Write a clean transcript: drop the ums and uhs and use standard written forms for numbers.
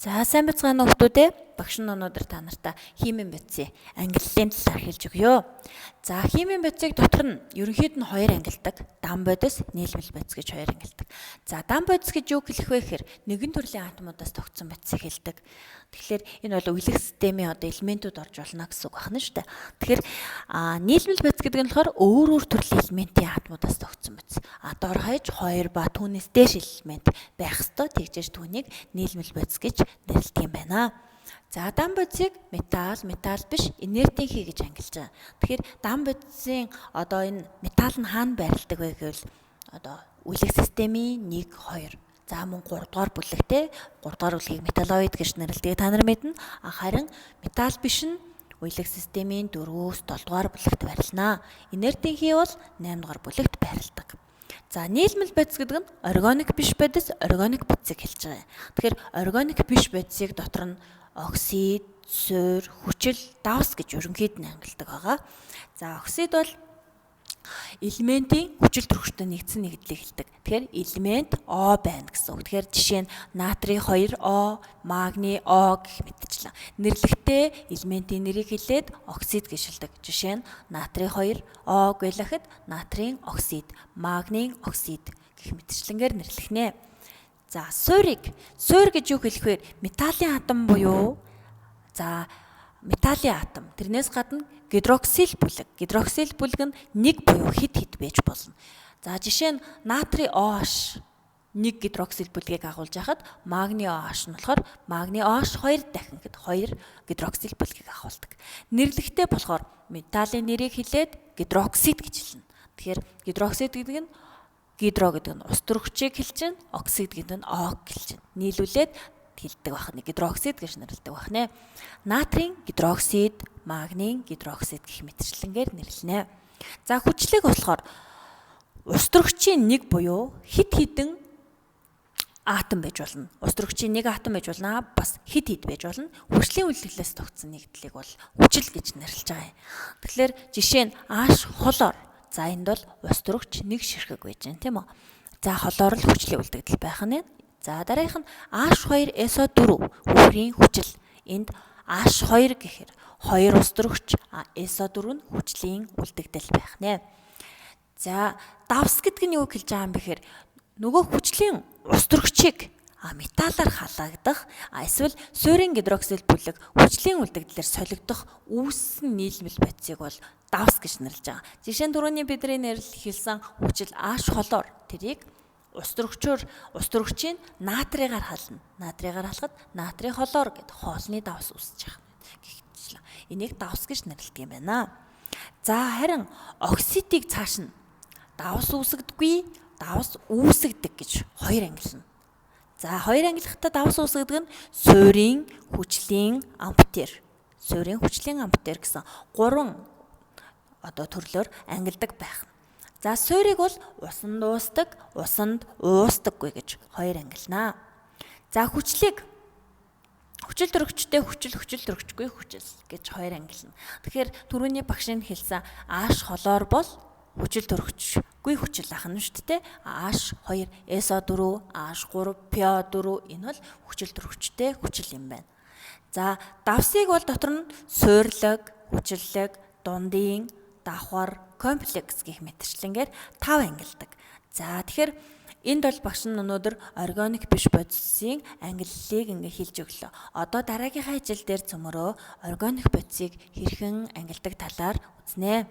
За, сайн байцгаана уу, хүмүүдээ. Багш нь өнөөдөр та нартай химийн бодисын ангиллалын талаар хэлж өгье. За, химийн бодисыг дотор нь ерөнхийд нь хоёр ангилдаг. Дан бодис, нийлмэл бодис гэж хоёр ангилдаг. За, дан бодис гэж юу хэлэх вэ гэхээр нэгэн төрлийн атомудаас тогтсон бодисыг хэлдэг. Тэгэхээр энэ бол үеийн системийн одоо элементүүд орж болно гэсэн үг байна шүү дээ. Тэгэхээр нийлмэл бодис гэдэг нь болохоор өөр өөр төрлийн элементийн атомудаас тогтсон бодис. А дор хаяж 2 ба түүнээс дээш элемент байх ёстой. Тэгжээж түүнийг нийлмэл бодис гэж нэрлэдэг юм байна. За, дан бодисыг металл, металл биш, инертийн хий гэж ангилж байгаа. Тэгэхээр дан бодисын одоо энэ металл нь хаана байрладаг вэ гэвэл одоо үеийн системийн 1, 2, за мөн 3 дугаар бүлэгтэй, 3 дугаар бүлгийг металлоид гэж нэрлэдэг, та нар мэднэ. А харин металл биш нь үеийн системийн 4-өөс 7 дугаар бүлэгт байрлана. Инертийн хий бол 8 дугаар бүлэгт байрладаг. За, нийлмэл бодис гэдэг нь органик биш бодис, органик бодисыг хэлж байгаа юм. Тэгэхээр органик биш бодисыг дотор нь оксид, суурь, хүчил, давс гэж ерөнхийд нь ангилдаг байгаа. За, оксид бол элементийн хүчил төрөгчтэй нэгдсэн нэгдлийг хэлдэг. Тэгэхээр элемент О байна гэсэн үг. Тэгэхээр жишээ нь натрий 2О, магний О гэх мэтчлэн. Нэрлэхдээ элементийн нэрийг хэлээд оксид гэж хэлдэг. Жишээ нь натрий 2О гэлэхэд натрийн оксид, магнийн оксид гэх мэтчлэнгээр нэрлэх нэ. За, суурийг, суурь гэж юу хэлэх вэ? Металлын атом буюу за металлын атом. Тэрнээс гадна гидроксил бүлэг. Гидроксил бүлэг нь нэг буюу хэд хэд байж болно. За, жишээ нь натрий OH нэг гидроксил бүлгийг агуулж байхад магний OH нь болохоор магний OH хоёр дахин гэхэд хоёр гидроксил бүлгийг агуулдаг. Нэрлэхдээ болохоор металлын нэрийг хэлээд гидроксид гэж хэлнэ. Тэгэхээр гидроксид гэдэг нь гидро гэдэг нь ус төрөгчийг хэлж чинь, оксид гэдэг нь ок хэлж чинь. Нийлүүлээд хэлдэг байх нь гидроксид гэж нэрлэдэг байх нэ. Натрийн гидроксид, магнийн гидроксид гэх мэтчлэнгээр нэрлэнэ. За, хүчлэг болохоор ус төрөгчийн нэг буюу хэд хэдэн атом байж болно. Ус төрөгчийн нэг атом байж болно. Бас хэд хэд байж болно. Хүчлийн үйлдэлээс тогтсон нэгдлийг бол хүчил гэж нэрлэж байгаа юм. Тэгэхээр жишээ нь H холоор. За, энд бол ус төрөгч нэг ширхэг байж байна, тийм үү? За, холоор л хүчлийн үлдэгдэл байх нь. За, дараагийнх нь H2SO4 үхрийн хүчил. Энд H2 гэхээр 2 ус төрөгч, SO4 нь хүчлийн үлдэгдэл байх нэ. За, давс гэдэг нь юу хэлж байгаа юм бэ гэхээр нөгөө хүчлийн ус төрөгчийг металлаар халаагдах эсвэл суурийн гидроксил бүлэг хүчлийн үлдэгдлээр солигдох үүссэн нийлмэл бодисыг бол давс гэж нэрлэж байгаа. Жишээ нь түрүүний бидний нэрлэл хэлсэн хүчил H холоор, тэрийг ус төрөгчөөр, ус төрөгчийн натрийгаар хална. Натрийгаар халахад натрий холоор гэд хоолны давс үүсэж байгаа. Гэх энийг давс гэж нэрлэдэг юм байна. За, харин оксидыг цааш нь давс үүсгдэггүй, давс үүсгдэг гэж хоёр ангилна. За, хоёр ангилахдаа давс үүсгэдэг нь суурийн, хүчлийн, амфотер. Суурийн, хүчлийн, амфотер гэсэн гурван одоо төрлөөр ангилдаг байх. За, суурийг бол усанд уусдаг, усанд уусдаггүй гэж хоёр ангилнаа. За, хүчлийг хүчил төрөгчтэй хүчил, хүчил төрөгчгүй хүчил гэж хоёр ангилна. Тэгэхээр түрүүний багшийн хэлсэн H холоор бол хүчил төрөгчгүй хүчил ах нь шүү дээ. H2 SO4, H3 PO4 энэ бол хүчил төрөгчтэй хүчил юм байна. За, давсыг бол дотор нь суурлаг, хүчиллэг, дундын, давхар, комплекс гэх мэтчлэнгээр 5 ангилдаг. За, тэгэхээр энд бол багш нь өнөөдөр органик биш бодисын ангиллалыг ингээ хэлж өглөө. Одоо дараагийнхаа хичээл дээр цөмөрөө органик бодисыг хэрхэн ангилдаг талаар үзнэ.